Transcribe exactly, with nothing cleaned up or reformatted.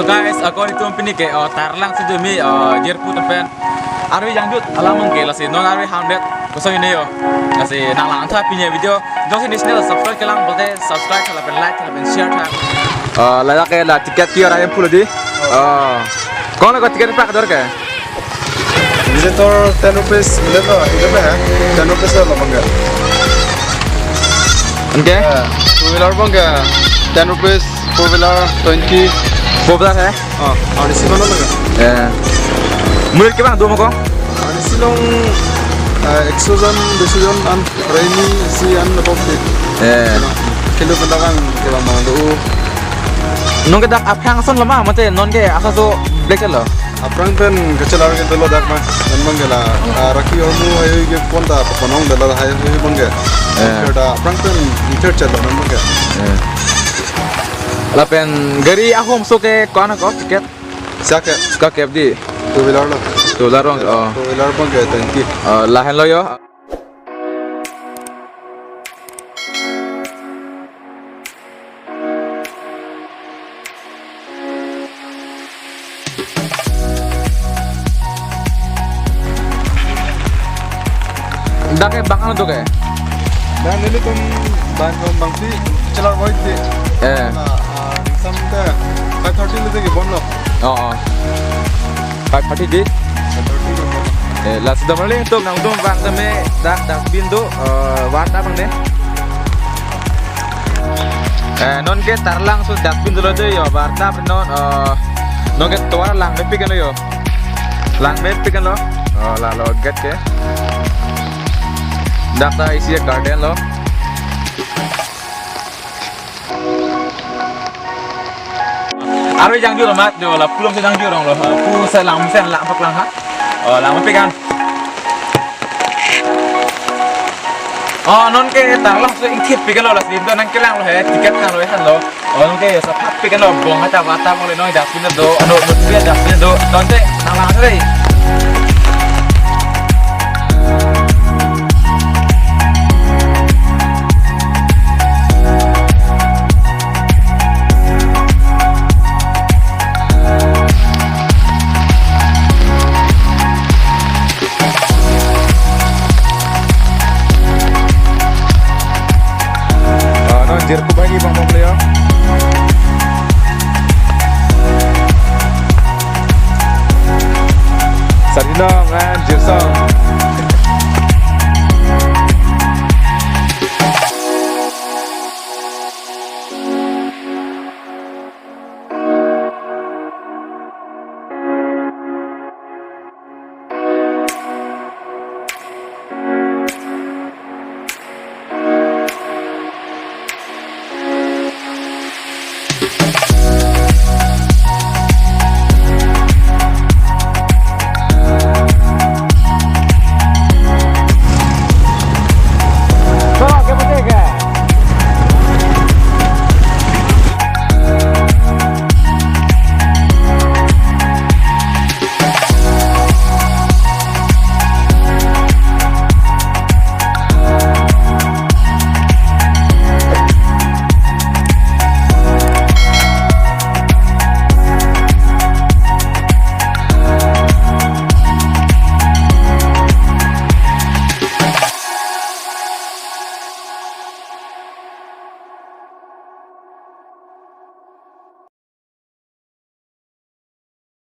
Guys, ako itum pini ke, oh, Tarlang si dumi, oh, jirpo tepen. Arve jangjut alam mungke lasi non arve hamdet kosong ini yo. Lasi nang langtha pini video. Jongsi neli channel subscribe kelang pulote subscribe tha lapen like tha lapen share tha. Oh, la ke la ticket kior ahem pulo di. Oh. Kong la ko ticket pak dor ke? Visitor ten rupees, ini tuh, ini apa ya? Ten rupees lah bang ya. Anke? Two wheeler bang ya, ten rupees, four wheeler twenty. Four wheeler he? Oh, ada sih mana lagi? Ya. Mulir ke bang, dua mako? Ada sih long, eh, ekso jon, duiso jon an, raini si an apa sih? Ya. Kilo pendakan, kilo mana tuh? Non ke dak aphrang ason lo ma, mate non ke asa so black lo. Aphrang pen kachelar ke dolo dak ma. Non bang ke la, ah, raki ormu ayo ke pon ta papanong dala hai hui bang ke. Eh. Ke da aphrang pen inter chalo non bang ke. Eh. Lapen gari ahom so ke ko-an ko ticket? Sa ke? Sa ke di? Two wheeler lo. Two wheeler rong, oh. Two wheeler bang ke twenty. Oh, lahenlo yo. Dak ke bang ano to ke? Dan nelitum bang bang si chelar boy si. Eh. Na, ah, samte five thirty le ke bon lo. Oh, oh. Five thirty di? Five thirty le bon. Eh, lasi damrali tum nangtum bang tame dak dustbin do, eh, warta bang ne. Eh, non ke Tarlang so dustbin dolo de yo, warta non, eh, non ke tovar langmepik lo yo. Langmepik lo. Oh, lalo gate ke. Dak ta isi garden lo. Arve jangjut lo mat do la pulo si jangjut rong lo. Pu sa lang sen lang pak lang ha. Oh, langmepik an. Oh, non ke Tarlang so ingthip pik lo lasi do nangkelang lo he, ticket kang lo he lo. Oh, non ke sa phak pik lo bong ha ta warta bong le non dustbin do, ano, no ticket dustbin do. Non te nang lang re.